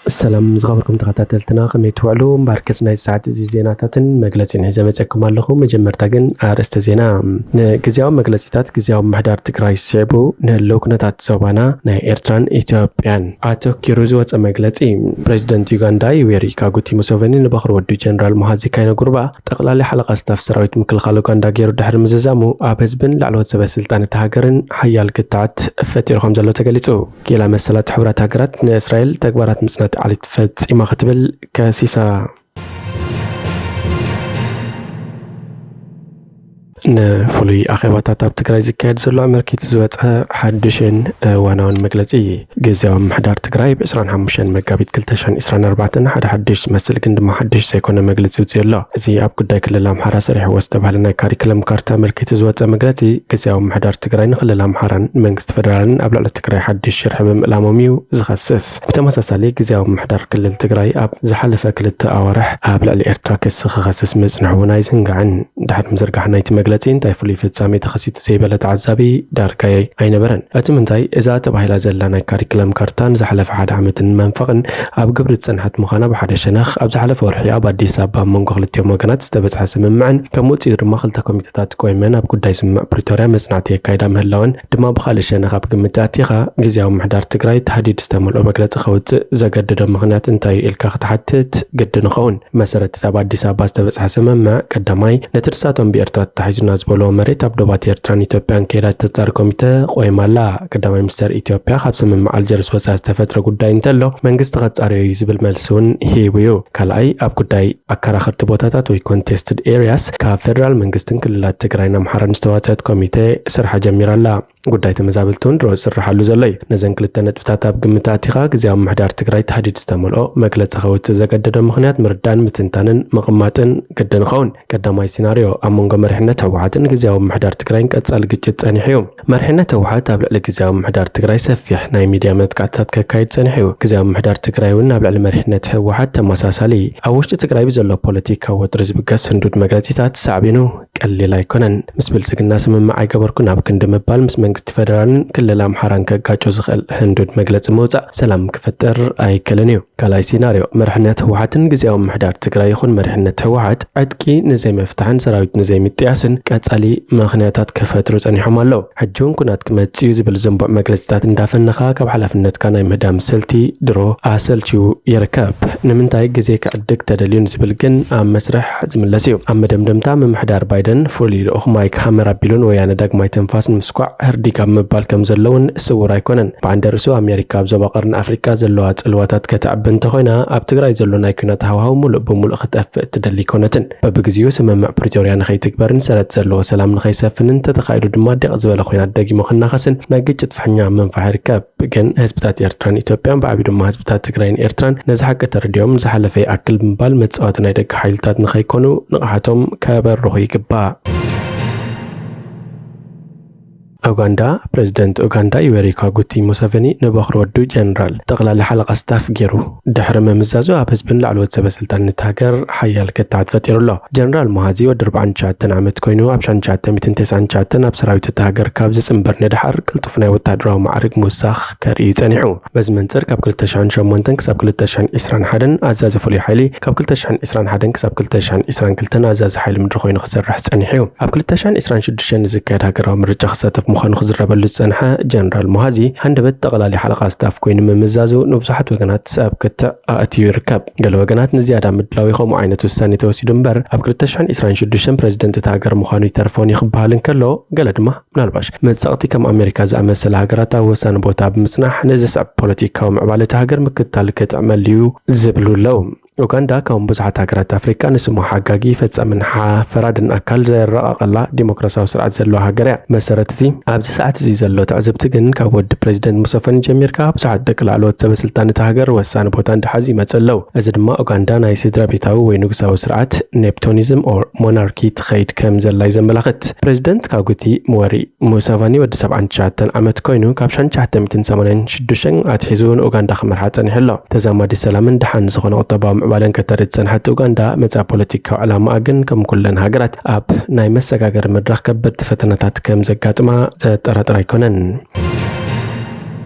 ሰላም ዝኸበርኩም ተኸታተልትና፣ ከመይ ትውዕሉ? እምበኣርከስ ናይ ሰዓት እዚ ዜናታትን መግለጺን ሒዘ መጸኩም ኣለኹ። መጀመርታ ግን ኣርእስተ ዜና። ንግዝያዊ መግለጺታት ግዝያዊ ምምሕዳር ትግራይ ስዒቡ፣ ንህልው ኩነታት ዞባና ናይ ኤርትራን ኢትዮጵያን ኣተኪሩ ዝወጸ መግለጺ። ፕሬዚደንት ዩጋንዳ ዩዌሪ ካጉቲ ሙሰቨኒ ንበኹር ወዱ ጀነራል ሙሃዚ ካይነጉርባ ጠቕላሊ ሓለቓ ስታፍ ሰራዊት ምክልኻል ኡጋንዳ ገይሩ ድሕሪ ምዝዛሙ፣ ኣብ ህዝብን ላዕለዎት ሰበ ስልጣን እታ ሃገርን ሓያል ክትዓት ፈጢሩ ከም ዘሎ ተገሊጹ። ኪኢላ መሰላት ሕቡራት ሃገራት ንእስራኤል ተግባራት ምጽናት ዓሌት ፈጺማ ክትብል ከሲሳ። ንፍሉይ ኣኼባታት ኣብ ትግራይ ዝካየድ ዘሎ ኣመልኪቱ ዝወጸ ሓድሽን እዋናውን መግለጺ። ግዝያዊ ምምሕዳር ትግራይ ብ ዕስራን ሓሙሽተን መጋቢት ክልተ ሽሕን ዕስራን ኣርባዕተን ሓደ ሓድሽ ዝመስል ግን ድማ ሓድሽ ዘይኮነ መግለጺ ኣውጺኡ ኣሎ። እዚ ኣብ ጉዳይ ክልል ኣምሓራ ሰሪሕዎ ዝተባህለ ናይ ካሪክለም ካርታ ኣመልኪቱ ዝወጸ መግለጺ፣ ግዝያዊ ምምሕዳር ትግራይ ንክልል ኣምሓራን መንግስቲ ፌደራልን ኣብ ልዕሊ ትግራይ ሓድሽ ሽርሒ ብምእላሞም እዩ ዝኸስስ። ብተመሳሳሊ፣ ግዝያዊ ምምሕዳር ክልል ትግራይ ኣብ ዝሓለፈ ክልተ ኣዋርሕ ኣብ ልዕሊ ኤርትራ ክሲ ክኸስስ ምጽንሑ እውን ኣይዝንጋዕን። ድሕሪ ምዝርጋሕ ናይቲ መግለጺ፣ እንታይ ፍሉይ ፍጻሜ ተኸሲቱ ዘይበለ ተዓዛቢ ዳርጋ ኣይነበረን። እቲ ምንታይ፣ እዛ ተባሂላ ዘላ ናይ ካሪክለም ካርታ ንዝሓለፈ ሓደ ዓመትን መንፈቕን ኣብ ግብሪ ዝጸንሐት ምዃና ብሓደ ሸነኽ፣ ኣብ ዝሓለፈ ወርሒ ኣብ ኣዲስ ኣበባ ኣብ መንጎ ክልቲኦም ወገናት ዝተበጽሐ ስምምዕን ከም ውጽኢቱ ድማ ክልተ ኮሚተታት ቆይመን ኣብ ጉዳይ ስምምዕ ፕሪቶርያ መጽናዕቲ የካይዳ ምህላወን ድማ ብኻልእ ሸነኽ ኣብ ግምት ኣእቲኻ፣ ግዝያዊ ምምሕዳር ትግራይ ታህዲድ ዝተመልኦ መግለጺ ከውጽእ ዘገደዶ ምኽንያት እንታይ እዩ ኢልካ ክትሓትት ግድን ይኸውን። መሰረት እቲ ኣብ ኣዲስ ኣበባ ዝተበጽሐ ስምምዕ፣ ቀዳማይ፣ ነቲ ንሳቶም ብኤርትራ ተታሒዙና ዝበልዎ መሬት ኣብ ዶባት ኤርትራን ኢትዮጵያን ከይዳ ተጻሪ ኮሚተ ቆይማ ኣላ። ቀዳማይ ሚኒስተር ኢትዮጵያ፣ ካብ ስምምዕ ኣልጀርስ ወጻኢ ዝተፈጥረ ጉዳይ እንተሎ፣ መንግስቲ ከጻርዮ እዩ ዝብል መልሲ እውን ሂቡ እዩ። ካልኣይ፣ ኣብ ጉዳይ ኣከራኸርቲ ቦታታት ወይ ኮንቴስትድ ኤሪያስ፣ ካብ ፌደራል መንግስትን ክልላት ትግራይን ኣምሓራን ዝተዋጸአት ኮሚተ ስርሓ ጀሚራ ኣላ። ጉዳይ ተመዛበልቲ እውን ድሮ ዝስርሓሉ ዘሎ እዩ። ነዘን ክልተ ነጥብታት ኣብ ግምት ኣእቲኻ፣ ግዝያዊ ምምሕዳር ትግራይ ታህዲድ ዝተመልኦ መግለጺ ከውጽእ ዘገደዶ ምኽንያት ምርዳእን ምትንታንን ምቕማጥን ግድን ይኸውን። ቀዳማይ ሲናርዮ፣ ኣብ መንጎ መሪሕነት ህወሓትን ግዝያዊ ምምሕዳር ትግራይን ቀጻሊ ግጭት ጸኒሑ እዩ። መሪሕነት ህወሓት ኣብ ልዕሊ ግዝያዊ ምምሕዳር ትግራይ ሰፊሕ ናይ ሚድያ መጥቃዕትታት ከካይድ ጸኒሑ እዩ። ግዝያዊ ምምሕዳር ትግራይ እውን ኣብ ልዕሊ መሪሕነት ህወሓት ተመሳሳሊ፣ ኣብ ውሽጢ ትግራይ ብዘሎ ፖለቲካዊ ወጥሪ ዝብገስ ህንዱድ መግለጺታት ሳዕቤኑ ቀሊል ኣይኮነን። ምስ ብልጽግና ስምምዕ ኣይገበርኩን ኣብ ክንዲ ምባል፣ ምስ መንግስቲ ፌደራልን ክልል ኣምሓራን ከጋጮ ዝኽእል ህንዱድ መግለጺ ምውጻእ ሰላም ክፈጥር ኣይክእልን እዩ። ካልኣይ ሲናርዮ፣ መሪሕነት ህወሓትን ግዝያዊ ምምሕዳር ትግራይ ይኹን መሪሕነት ህወሓት ዕጥቂ ንዘይምፍታሕን ሰራዊት ንዘይምጥያስን ቀጻሊ ምኽንያታት ክፈጥሩ ጸኒሖም ኣለዉ። ሕጂ እውን ኩናት ክመጽእ እዩ ዝብል ዝንቡዕ መግለጺታት እንዳፈነኻ፣ ካብ ሓላፍነትካ ናይ ምህዳም ስልቲ ድሮ ኣሰልችዩ ይርከብ። ንምንታይ ግዜ ክዕድግ ተደልዩ ንዝብል ግን ኣብ መስርሕ ዝምለስ እዩ። ኣብ መደምደምታ፣ ምምሕዳር ባይደን ፍሉይ ልኡኽ ማይክ ሃመር ኣቢሉ ንወያነ ዳግማይ ትንፋስ ንምስኳዕ ህርዲግ ኣብ ምባል ከም ዘሎ እውን ስዉር ኣይኮነን። ብዓንደ ርእሱ፣ ኣሜሪካ ኣብ ዞባ ቀርኒ ኣፍሪቃ ዘለዋ ጽልዋታት ከተዕቢ እንተኾይና፣ ኣብ ትግራይ ዘሎ ናይ ኲናት ሃዋህው ምሉእ ብምሉእ ክጠፍእ እትደሊ ኣይኮነትን። በብግዜኡ ስምምዕ ፕሪቶርያ ንኸይትግበርን ሰረት ዘለዎ ሰላም ንኸይሰፍንን፣ ተተኻኢሉ ድማ ደቕ ዝበለ ኲናት ደጊሙ ክናኸስን ናይ ግጭት ፍሕኛ ኣብ ምንፋሕ ይርከብ። ግን ህዝብታት ኤርትራን ኢትዮጵያን፣ ብዓብዩ ድማ ህዝብታት ትግራይን ኤርትራን፣ ነዚ ሓቂ ተረዲኦም፣ ዝሓለፈ ይኣክል ብምባል መጻወቲ ናይ ደገ ሓይልታት ንኸይኮኑ ንቕሓቶም ከበርኹ ይግባእ። ኡጋንዳ፣ ፕሬዚደንት ኡጋንዳ ዩዌሪ ካጉቲ ሙሰቨኒ ንበኹር ወዱ ጀነራል ጠቕላሊ ሓለቓ ስታፍ ገይሩ ድሕሪ ምምዛዙ፣ ኣብ ህዝብን ላዕለዎት ሰበ ስልጣን እታ ሃገር ሓያል ክትዓት ፈጢሩ ኣሎ። ጀነራል ሙሃዚ ወዲ ኣርባዓን ትሽዓተን ዓመት ኮይኑ፣ ኣብ ሽሕን ትሽዓተ ሚእትን ተስዓን ትሽዓተን ኣብ ሰራዊት እታ ሃገር ካብ ዝጽንበር ንደሓር፣ ቅልጡፍ ናይ ወተሃደራዊ ማዕርግ ምውሳኽ ከርኢ ጸኒሑ። በዚ መንጽር፣ ካብ ክልተ ሽሕን ሸሞንተን ክሳብ ክልተ ሽሕን ዕስራን ሓደን ኣዛዚ ፍሉይ ሓይሊ፣ ካብ ክልተ ሽሕን ዕስራን ሓደን ክሳብ ክልተ ሽሕን ዕስራን ክልተን ኣዛዚ ሓይሊ ምድሪ ኮይኑ ክሰርሕ ጸኒሑ እዩ። ኣብ ክልተ ሽሕን ዕስራን ሽዱሽተን ንዝካየድ ሃገራዊ ምርጫ ክሳተፍ ምዃኑ ክዝረበሉ ዝጸንሐ ጀነራል ሙሃዚ፣ ሃንደበት ጠቕላሊ ሓለቓ ስታፍ ኮይኑ ምምዛዙ ንብዙሓት ወገናት ኣብ ክትዕ ኣእትዩ ይርከብ። ገለ ወገናት ንዝያዳ ምድላው እዩ ከምኡ ዓይነት ውሳኔ ተወሲዱ እምበር፣ ኣብ ክልተ ሽሕን ዕስራን ሽዱሽተን ፕሬዚደንት እታ ሃገር ምዃኑ ይተርፎን እዩ ክበሃል እንከሎ፣ ገለ ድማ ምናልባሽ መጻቕቲ ከም ኣሜሪካ ዝኣመሰላ ሃገራት ኣብ ወሳኒ ቦታ ብምጽናሕ፣ ንዝስዕብ ፖለቲካዊ ምዕባለ እታ ሃገር ምክትታል ክጥዕመሉ እዩ ዝብሉ ኣለዉ። ኡጋንዳ፣ ከም ብዙሓት ሃገራት ኣፍሪቃ፣ ንስሙ ሓጋጊ፣ ፈጻምን ሓ-፣ ፈራድን ኣካል ዘረቓቐላ ዲሞክራሲያዊ ስርዓት ዘለዋ ሃገር እያ። መሰረት እቲ ኣብዚ ሰዓት እዚ ዘሎ ትዕዝብቲ ግን፣ ካብ ወዲ ፕሬዚደንት ሙሰፈኒ ጀሚርካ፣ ብዙሓት ደቂ ላዕለዎት ሰበ ስልጣን እታ ሃገር ወሳኒ ቦታ እንዳሓዙ ይመጹ ኣለዉ። እዚ ድማ ኡጋንዳ ናይ ስድራ ቤታዊ ወይ ንጉሳዊ ስርዓት፣ ኔፕቶኒዝም ኦር ሞናርኪ፣ ትኸይድ ከም ዘላ እዩ ዘመላኽት። ፕሬዚደንት ካጉቲ ሙወሪ ሙሰቫኒ ወዲ ሰብዓን ትሽዓተን ዓመት ኮይኑ፣ ካብ ሽሕን ትሽዓተ ሚእትን ሰማንያን ሽዱሽተን ኣትሒዙ ንኡጋንዳ ክመርሓ ጸኒሑ ኣሎ። ተዛማዲ ሰላምን ደሓን ዝኾነ ቁጠባዊ ምዕባለን ከተርኢ ዝጸንሐት ኡጋንዳ፣ መጻኢ ፖለቲካዊ ዕላማኣ ግን፣ ከም ኩለን ሃገራት፣ ኣብ ናይ መሰጋገሪ መድረኽ ከበድቲ ፈተነታት ከም ዘጋጥማ ዘጠራጥር ኣይኮነን።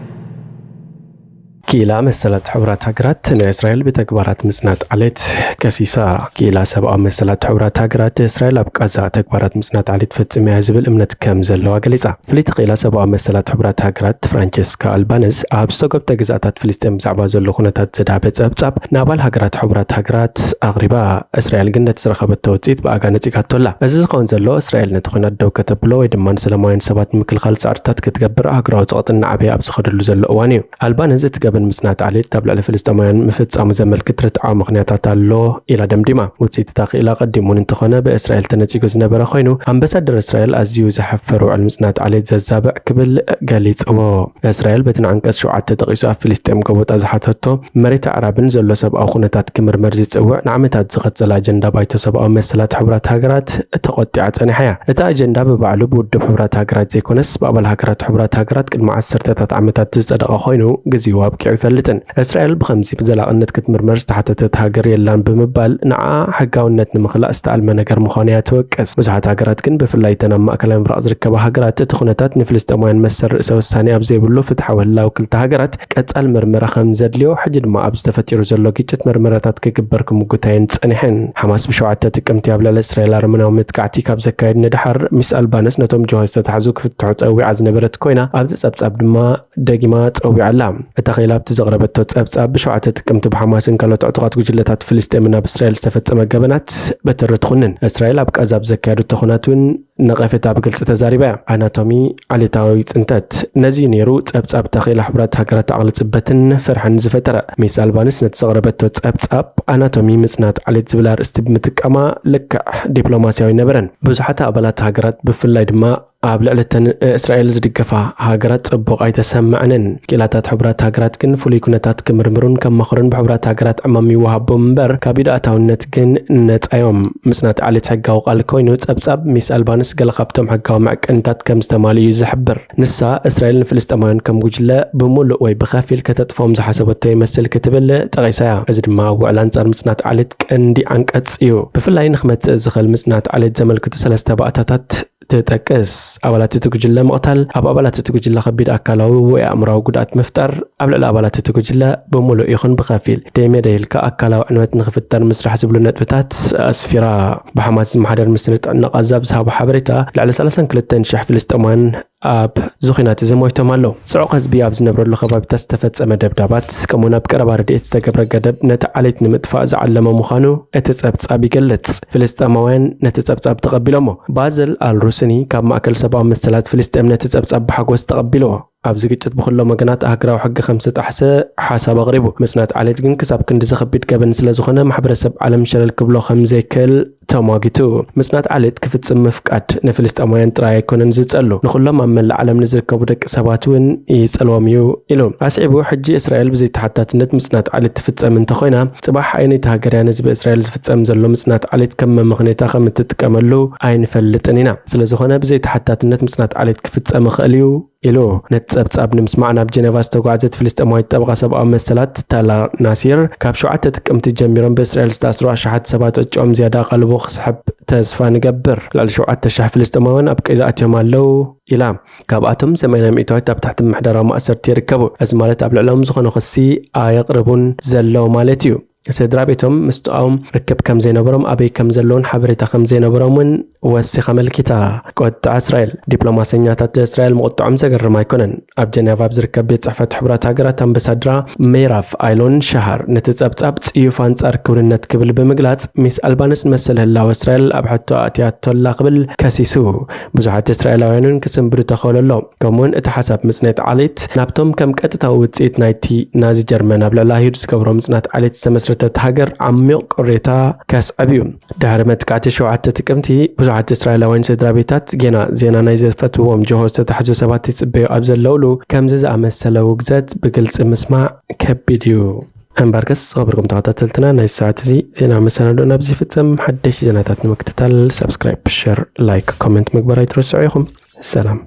ክኢላ መሰላት ሕቡራት ሃገራት ንእስራኤል ብተግባራት ምጽናት ዓሌት ከሲሳ። ክኢላ ሰብኣዊ መሰላት ሕቡራት ሃገራት፣ እስራኤል ኣብ ቃዛ ተግባራት ምጽናት ዓሌት ፈጺማ እያ ዝብል እምነት ከም ዘለዋ ገሊጻ። ፍልይቲ ክኢላ ሰብኣዊ መሰላት ሕቡራት ሃገራት ፍራንቸስካ ኣልባነዝ ኣብ ዝተጎብተ ግዝኣታት ፍልስጤም ብዛዕባ ዘሎ ኩነታት ዘድሃበ ጸብጻብ ንኣባል ሃገራት ሕቡራት ሃገራት ኣቕሪባ። እስራኤል ግን ነቲ ዝረኸበቶ ውጽኢት ብኣጋ ነጺጋቶ ኣላ። እዚ ዝኸውን ዘሎ እስራኤል ነቲ ኩናት ደው ከተብሎ ወይ ድማ ንሰላማውያን ሰባት ንምክልኻል ጻዕርታት ክትገብር ኣህጉራዊ ጸቕጢ እናዓበየ ኣብ ዝኸደሉ ዘሎ እዋን እዩ። ኣልባነዝ እቲ ገበን ምጽናት ዓሌት ኣብ ልዕሊ ፍልስጤማውያን ምፍጻሙ ዘመልክት ርትዓዊ ምኽንያታት ኣሎ ኢላ ደምዲማ። ውጽኢት እታ ክኢላ ቀዲሙ እውን እንተኾነ ብእስራኤል ተነጺጉ ዝነበረ ኮይኑ፣ ኣምባሳደር እስራኤል ኣዝዩ ዘሕፍር ውዕል ምጽናት ዓሌት ዘዛብዕ ክብል ገሊጽዎ። እስራኤል በቲ ንዓንቀጽ ሸውዓተ ጠቒሱ ኣብ ፍልስጤም ጎቦጣ ዝሓተቶ መሬት ኣዕራብን ዘሎ ሰብኣዊ ኩነታት ክምርመር ዝጽውዕ ንዓመታት ዝቐጸለ ኣጀንዳ ባይቶ ሰብኣዊ መሰላት ሕቡራት ሃገራት ተቖጢዓ ጸኒሓ እያ። እቲ ኣጀንዳ ብባዕሉ ብውድብ ሕቡራት ሃገራት ዘይኮነስ ብኣባል ሃገራት ሕቡራት ሃገራት ቅድሚ ዓሰርተታት ዓመታት ዝጸደቐ ኮይኑ ግዜኡ ኣብቂዑ ይፈልጥን። እስራኤል ብኸምዚ ብዘላቕነት ክትምርመር ዝተሓተተት ሃገር የላን ብምባል ንዓ ሕጋውነት ንምኽላእ ዝተኣልመ ነገር ምዃኑ እያ ትወቅስ። ብዙሓት ሃገራት ግን ብፍላይ እተን ኣብ ማእከላይ ምብራቕ ዝርከባ ሃገራት እቲ ኩነታት ንፍልስጤማውያን መሰል ርእሰ ውሳኔ ኣብ ዘይብሉ ፍትሓዊ ህላው ክልተ ሃገራት ቀጻል መርመራ ከም ዘድልዮ ሕጂ ድማ ኣብዚ ተፈጢሩ ዘሎ ግጭት መርመራታት ክግበር ክምጉታ እየን ጸኒሐን። ሓማስ ብሸውዓተ ጥቅምቲ ኣብ ልዕሊ እስራኤል ኣረመናዊ መጥቃዕቲ ካብ ዘካየድ ንድሓር ሚስ ኣልባነስ ነቶም ጅሆ ዝተታሕዙ ክፍትሑ ጸዊዓ ዝነበረት ኮይና ኣብዚ ጸብጻብ ድማ ደጊማ ጸዊዓ ኣላ። እታ ክኢላ ኣብቲ ዘቕረበቶ ጸብጻብ ብሸውዓተ ጥቅምቲ ብሓማስን ካልኦት ዕጡቓት ጉጅለታት ፍልስጤምን ኣብ እስራኤል ዝተፈጸመ ገበናት በትሪ ትኹንን። እስራኤል ኣብ ቃዛ ኣብ ዘካየደቶ ኩናት እውን ነቐፌታ ብግልጺ ተዛሪባ እያ። ኣናቶሚ ዓሌታዊ ጽንተት። ነዚ እዩ ነይሩ ጸብጻብ እታ ክኢላ ሕቡራት ሃገራት ዓቕሊ ጽበትን ፍርሕን ዝፈጠረ። ሚስ ኣልባንስ ነቲ ዘቕረበቶ ጸብጻብ ኣናቶሚ ምጽናት ዓሌት ዝብል ኣርእስቲ ብምጥቃማ ልክዕ ዲፕሎማስያዊ ኣይነበረን። ብዙሓት ኣባላት ሃገራት ብፍላይ ድማ ኣብ ልዕሊ እተን እስራኤል ዝድገፋ ሃገራት ጽቡቕ ኣይተሰምዐንን። ክኢላታት ሕቡራት ሃገራት ግን ፍሉይ ኩነታት ክምርምሩን ከማኽሩን ብሕቡራት ሃገራት ዕማም ይወሃቦም እምበር ካብ ኢድ ኣእታውነት ግን ነጻ እዮም። ምጽናት ዓሌት ሕጋዊ ቃል ኮይኑ ጸብጻብ ሚስ ኣልባንስ ገለ ካብቶም ሕጋዊ መዐቀኒታት ከም ዝተማልኡ እዩ ዝሕብር። ንሳ እስራኤል ንፍልስጤማውያን ከም ጉጅለ ብምሉእ ወይ ብኸፊል ከተጥፍኦም ዝሓሰበቶ ይመስል ክትብል ጠቒሳ እያ። እዚ ድማ ኣብ ውዕል ኣንጻር ምጽናት ዓሌት ቀንዲ ዓንቀጽ እዩ። ብፍላይ ንክመጽእ ዝኽእል ምጽናት ዓሌት ዘመልክቱ ሰለስተ ባእታታት ትጠቅስ። ኣባላት እቲ ጉጅለ ምቕታል፣ ኣብ ኣባላት እቲ ጉጅለ ከቢድ ኣካላዊ ወይ ኣእምራዊ ጉድኣት ምፍጣር፣ ኣብ ልዕሊ ኣባላት እቲ ጉጅለ ብምሉእ ይኹን ብኸፊል ደይ መደይ ኢልካ ኣካላዊ ዕንወት ንኽፍጠር ምስራሕ ዝብሉ ነጥብታት ኣስፊራ። ብሓማስ ዝመሓደር ሚኒስትሪ ጥዕና ቃዛ ኣብ ዝሃቦ ሓበሬታ፣ ልዕሊ ሰላሳን ክልተን ሽሕ ፍልስጤማውያን ኣብዚ ኹናት እዚ ሞይቶም ኣለዉ። ጽዑቕ ህዝቢ ኣብ ዝነብረሉ ከባቢታት ዝተፈጸመ ደብዳባት፣ ከምኡውን ኣብ ቀረባ ረድኤት ዝተገብረ ገደብ ነቲ ዓሌት ንምጥፋእ ዝዓለመ ምዃኑ እቲ ጸብጻብ ይገልጽ። ፍልስጤማውያን ነቲ ጸብጻብ ተቐቢሎሞ። ባዝል ኣል ሩስኒ ካብ ማእከል ሰብኣዊ መሰላት ፍልስጤም ነቲ ጸብጻብ ብሓጎስ ተቐቢልዎ። ኣብዚ ግጭት ብኹሎም ወገናት ኣህጉራዊ ሕጊ ከም ዝተጣሕሰ ሓሳብ ኣቕሪቡ። ምጽናት ዓሌት ግን ክሳብ ክንድዚ ከቢድ ገበን ስለ ዝኾነ ማሕበረሰብ ዓለም ሸለል ክብሎ ከም ዘይክእል ተሟጊቱ። ምጽናት ዓሌት ክፍጽም ምፍቃድ ንፍልስጤማውያን ጥራይ ኣይኮነን ዝጸሉ፣ ንኹሎም ኣብ መላእ ዓለም ንዝርከቡ ደቂ ሰባት እውን ይጸልዎም እዩ ኢሉ። ኣስዒቡ፣ ሕጂ እስራኤል ብዘይተሓታትነት ምጽናት ዓሌት ትፍጸም እንተኾይና፣ ጽባሕ ኣየነይቲ ሃገር እያ ነዚ ብእስራኤል ዝፍጸም ዘሎ ምጽናት ዓሌት ከም መመኽነይታ ከም እትጥቀመሉ ኣይንፈልጥን ኢና። ስለ ዝኾነ ብዘይተሓታትነት ምጽናት ዓሌት ክፍጸም ይኽእል እዩ ኢሉ። ነቲ ጸብጻብ ንምስማዕ ናብ ጀነቫ ዝተጓዕዘት ፍልስጤማዊት ጠበቓ ሰብኣዊ መሰላት ታላ ናሲር፣ ካብ ሸውዓተ ጥቅምቲ ጀሚሮም ብእስራኤል ዝተኣስሩ ኣሽሓት ሰባት ዕጭኦም ዝያዳ ኣቓልቦ ክስሕብ ተስፋ ንገብር። ልዕሊ ሸውዓተ ሽሕ ፍልስጤማውያን ኣብ ቀይዲ ኣትዮም ኣለዉ ኢላ። ካብኣቶም ሰማንያ ሚእታዊት ኣብ ትሕቲ ምሕደራዊ ማእሰርቲ ይርከቡ። እዚ ማለት ኣብ ልዕሎም ዝኾነ ክሲ ኣየቕርቡን ዘለዉ ማለት እዩ። ስድራ ቤቶም ምስኦም ርክብ ከም ዘይነበሮም፣ ኣበይ ከም ዘለዉን ሓበሬታ ከም ዘይነበሮም እውን ወሲኻ ኣመልኪታ። ቁጥዐ እስራኤል። ዲፕሎማሰኛታት እስራኤል ምቁጥዖም ዘገርም ኣይኮነን። ኣብ ጀኔቫ ኣብ ዝርከብ ቤት ጽሕፈት ሕቡራት ሃገራት ኣምባሳድራ ሜራፍ ኣይሎን ሻሃር ነቲ ጸብጻብ ጽዩፍ ኣንጻር ክውንነት ክብል ብምግላጽ፣ ሚስ ኣልባንስ ንመሰል ህላወ እስራኤል ኣብ ሕቶ ኣእትያቶ ኣላ ክብል ከሲሱ። ብዙሓት እስራኤላውያን እውን ክስንብዱ ተኽእሎ ኣሎ። ከምኡውን እቲ ሓሳብ ምጽናት ዓሌት ናብቶም ከም ቀጥታዊ ውጽኢት ናይቲ ናዚ ጀርመን ኣብ ልዕሊ ኣይሁድ ዝገበሮ ምጽናት ዓሌት ዝተመስረተት ሃገር ዓሚቕ ቅሬታ ከስዕብ እዩ። ድሕሪ መጥቃዕቲ ሸውዓተ ጥቅምቲ፣ ብዙሓት እስራኤላውያን ስድራ ቤታት ጌና ዜና ናይ ዝፈትውዎም ጅሆ ዝተታሕዙ ሰባት ይጽበዩ ኣብ ዘለውሉ፣ ከምዚ ዝኣመሰለ ውግዘት ብግልጺ ምስማዕ ከቢድ እዩ። እምበርከስ፣ ዝኸበርኩም ተኸታተልትና፣ ናይ ሰዓት እዚ ዜና መሰናዶ ናብዚ ይፍጸም። ሓደሽቲ ዜናታት ንምክትታል ሳብስክራይብ፣ ሸር፣ ላይክ፣ ኮመንት ምግባር ኣይትረስዑ ኢኹም። ሰላም።